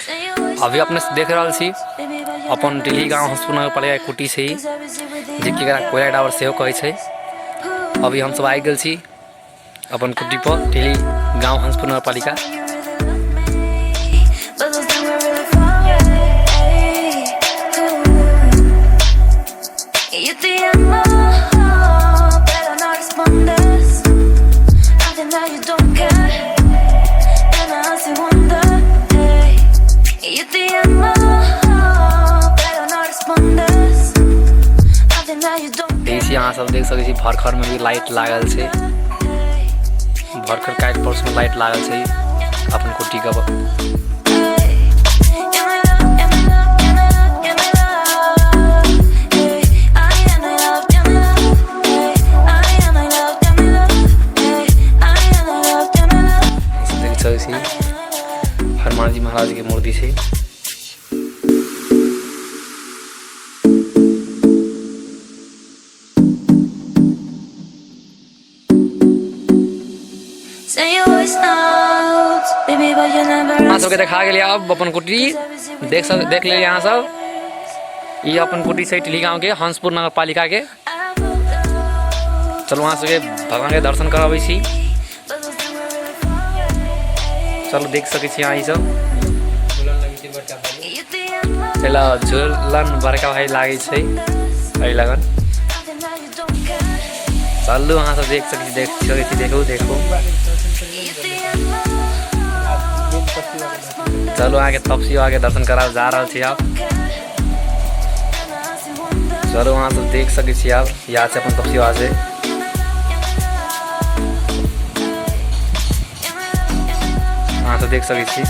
अभी अपने से देख रहल छी अपन दिल्ली गाँव हंसपुर नगर पालिका कुटी छै जेकि एकरा कोयला टावर सेहो कहै छै। अभी हमसब आबि गेल छी अपन कुटी पर, दिल्ली गाँव हंसपुर नगर पालिका। अहाँ सब देख सकै छी भरखर में भी लाइट लागल छै। भरखर काल्हि परसू में लाइट लागल छै अपन कुटी के। देख सकै छी हनुमान जी महाराज के मूर्ति छै। अहाँ सबके देखा गेलियै अब अपन कुटी देख सब देख लेलियै अहाँ सब। ई अपन कुटी छै टिली गाँव के हंसपुर नगर पालिका के। चलू अहाँ सबके भगवान के दर्शन कराबै छी। चलू देख सकै छी अहाँ ई सब। पहला झूलन बड़का भाई लागै छै एहि लगन। चलू अहाँ सब देख सकै छी, देख सकै छी, देखू देखू। चलू अहाँके तपसी बाबाके दर्शन कराब जा रहल छी आब। चलू अहाँ सब देख सकै छी आब इएह छै अपन तपसी बाबा से। अहाँ सब देख सकै छी।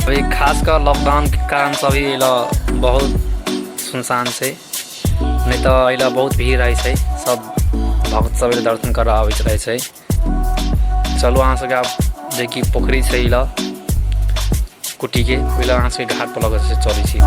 अभी खास कर लॉकडाउन के कारण से अभी एला बहुत सुनसान छै, नहीं तो एला बहुत भीड़ रहै छै, सब भक्त सब एला दर्शन करऽ आबैत रहै छै। चलू अहाँ सबके आब जेकि पोखरी छै एला कुटी के, ओहि लए अहाँ सबके घाट पर लऽ कऽ चलै छी।